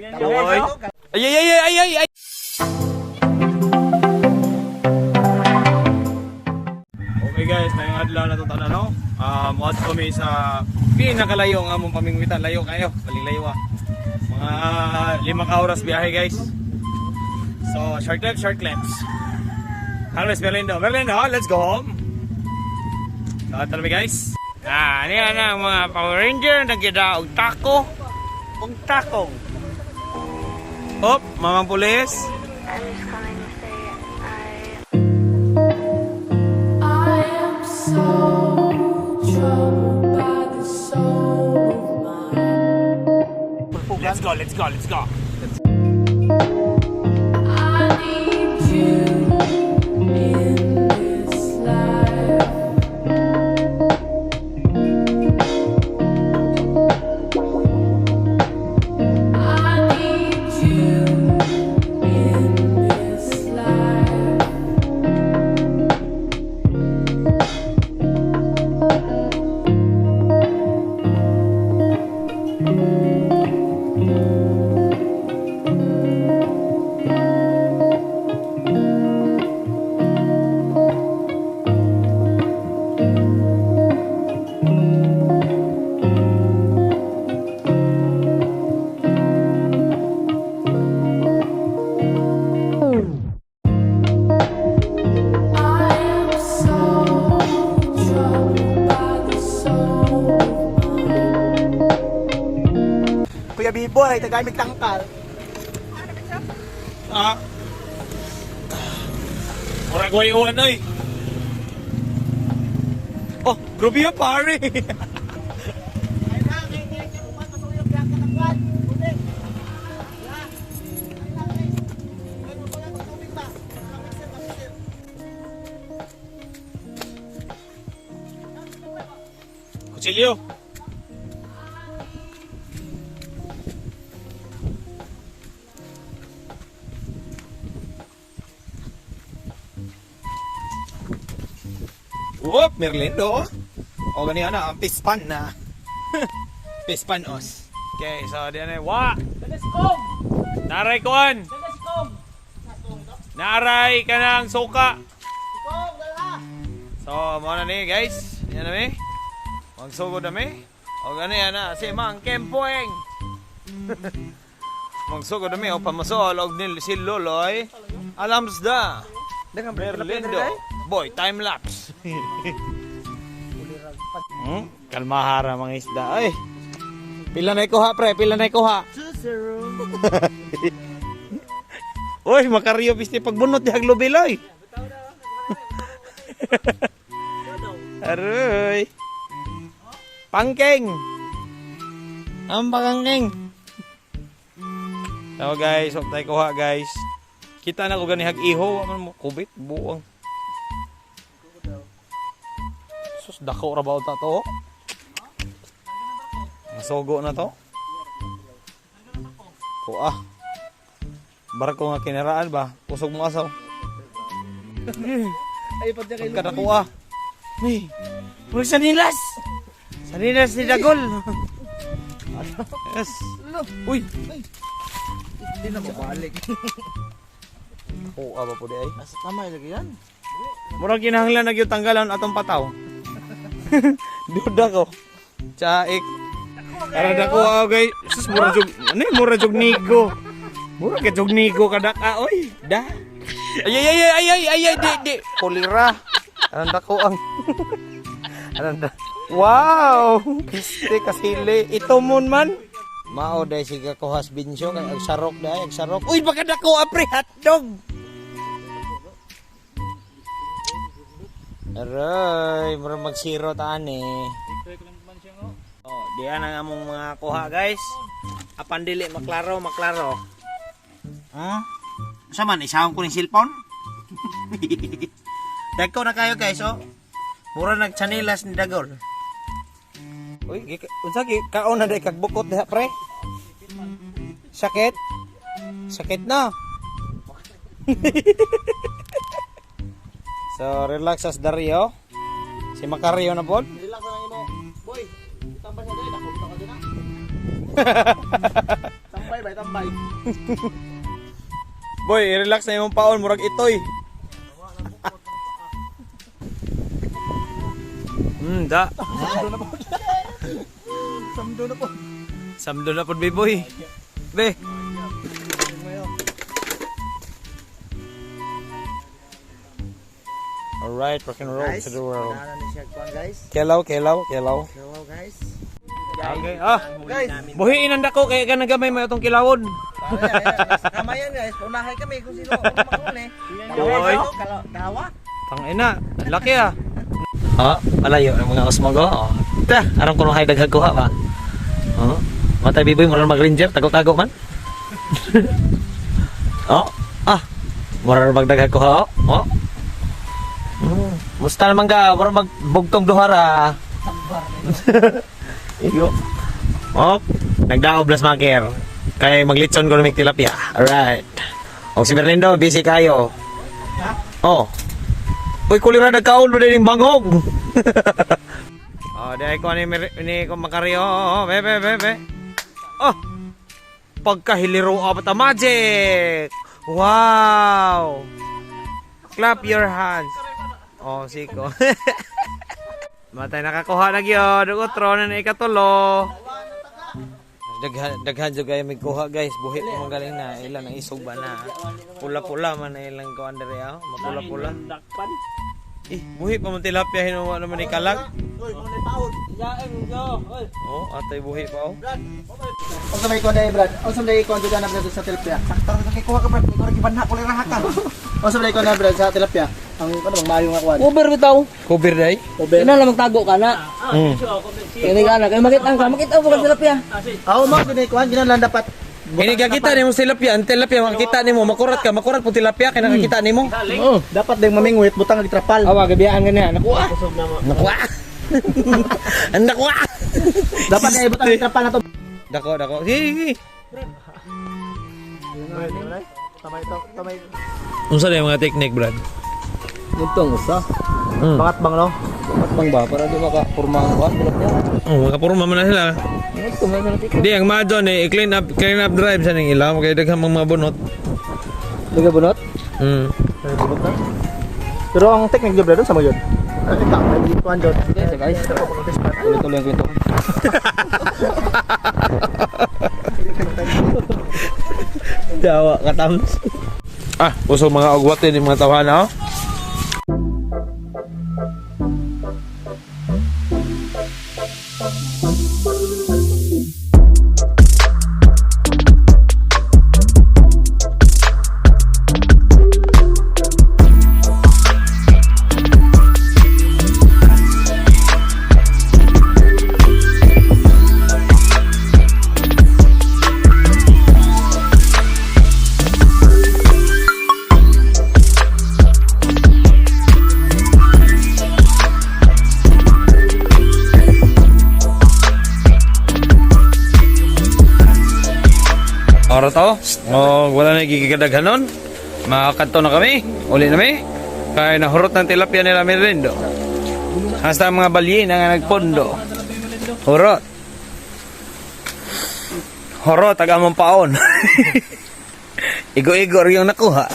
Oy. Ay, ay, ay, ay, ay, ay. Okay guys, ngayong adlaw na to tanan, no. Moadto kami sa pinakalayo nga among pamingwitan, layo kayo, baling layo ah. Mga 5 ka oras biyahe, guys. So, short clips, short clips. Carlos Berlindo, Berlindo, let's go home. So, ato na mi, guys. Ah, niya na ang mga Power Ranger nagida og tako og takong. Hop, Mamang Pulis. I'm just calling to say I am so troubled by the soul of mine. Let's go, let's go, let's go. I need you in this life. I need you in this life. I am so troubled by the soul of mine. Kuya Biboy, tagamit tangkal. Ah. Murag way uwan oy. Oh, grabe ya pare. Kutsilyo. Whoop, Merlindo. O gani ana, ang pispan na. Pispan os. Okay, so di na wa. Naray kuan. Naray kanang suka. So, mo na ni guys. Yan na mi. Magsugod na mi. O gani ana si Mang Kempoeng. Magsugod na mi o pamasol og nil si Loloy. Alams da. Merlindo. Boy, time lapse. Kalmahara mga isda. Ay. Pila na ikuha, pre? Pila na ikuha? 2-0. Uy, makaryo pisti pagbunot di haglubiloy. Aroy. Pangking. Ang pangking. So guys, huwag tayo kuha guys. Kita na ko gani hag iho, wa man mo kubit buang. Sus, dako ra ba unta to? Masugo na to. Kuha. Barko nga kinaraan ba? Usog mo asaw. Ay, pati kay Pagkadakuha. May, puro sanilas. Sanilas ni Dagol. Yes. Uy. Hindi na mabalik. Kuha ba po di ay? Asa tama ilagay yan? Murag kinahanglan na gyud tanggalan atong pataw. Duda ko. Chaik. Ara dako ah, guys. Sus, mura jug ano eh, mura jug nigo. Mura ka jug nigo kadaka oy. Da. Ay ay ay ay ay ay ay di di. Kolera. Aran dako ang Aran da. Wow! Piste kasili. Ito mon man. Mao day siga ko hasbinsyo kay ag sarok day ag sarok. Uy, baka dako apre hotdog. Aray, mura magsiro taan eh. Oh, diyan ang among mga kuha guys. Apan dili maklaro, maklaro. Ha? Sa man isahon ko ning cellphone? Dagko na kayo guys, oh. Mura nagtsanilas ni Dagol. Uy, unsa gi kaon na day kag bukot diha pre? Sakit? Sakit na. So, relax as Dario. Si Macario na pod. Relax na imo. Boy, tambay sa dali, dako ka din ah. Tambay ba, tambay. Boy, i-relax na imong paon, murag itoy. Da. Samdo na po. Samdo na po, boy. Be. Alright, rock and roll Guys, to the world. Ano ni siya kuan, guys? Kelaw, kelaw, kelaw. Hello, guys. Okay, ah. Guys, Buhiin ang dako kaya ka nagamay mo itong kilawon. ayan, sa kamayan guys, paunahay kami kung sino ang makahuli. Oy. Dawa. Tangina, ang laki ah. Oh, malayo ng mga osmogo. Oh. Ta, aron kuno hay daghang kuha ba. Oh, matay biboy mura mag-ranger, tago-tago man. Oh, ah. Mura magdaghang kuha oh. Oh. Musta naman ka, mura magbugtong duhara. Iyo. Oh, nagdaob las maker. Kay maglitson ko mig tilapia. Alright. Og si Berlindo, busy kayo. Oh. Uy, kulira nagkaon mo din yung bangog. Oh, dahil ko ni ni ko makari. Oh, oh, be be be be. Oh. Pagkahiliro apa ta magic. Wow. Clap your hands. Oh, siko. Matay nakakuha na gyud ug otro na na ikatulo. Daghan daghan jud kayo may kuha guys. Buhi pa man galing na ilan ang isog ba na. Pula-pula man na ilang kuan diri ah. Mapula-pula. Eh, buhi pa man tilapia hinuwa naman ni kalag. Oh, atay buhi pa oh. Unsa may kuan dai, Brad? Unsa may kuan dyan na Brad sa tilapia? Sakto ra kay kuha ka Brad, ikaw ra gibanha kulay ra hakan. Unsa may kuan na Brad sa tilapia? Ang ano bang maayo nga kuan? Uber bitaw. Cover day. Over. Ina lang magtago ka na. Kini ka na kay makita ka, makita mo ka tilapia. Aw mo gini kuan ginalan dapat. Ini kakita nimo tilapia, ang tilapia makita nimo makurat ka, makurat po tilapia kay nakakita nimo. Oo. Dapat ding mamingwit butang gitrapal. Awa gabiyaan ka niya. Nakuha. Nakuha. Ang nakuha. Dapat ay butang gitrapal na to. Dako, dako. Sige, sige. Tamay to, tamay. Unsa na yung mga technique, Brad? Nitong usa. Bangat bang no? Bang ba para di maka purma ang kuan tilapia. Oh, makapurma man na sila. Nito man sa Di ang madon eh, i-clean up, clean up drive sa ning ilaw kay daghang mga bunot. Liga bunot. Pero ang technique jud Brad sa mo yun. Ay, ikaw, may kuan jud. Sige guys. Tuloy-tuloy ang kwento. Dawa katams. Ah, uso mga ugwatin yung mga tawhana oh. Ora to. Oh, wala na gigikadaghanon. Makakanto na kami. Uli na mi. Kaya nahurot ng tilapia nila Merindo. Hasta ang mga balyin ang nagpondo. Hurot. Hurot, taga mong paon. Igo-igo rin yung nakuha.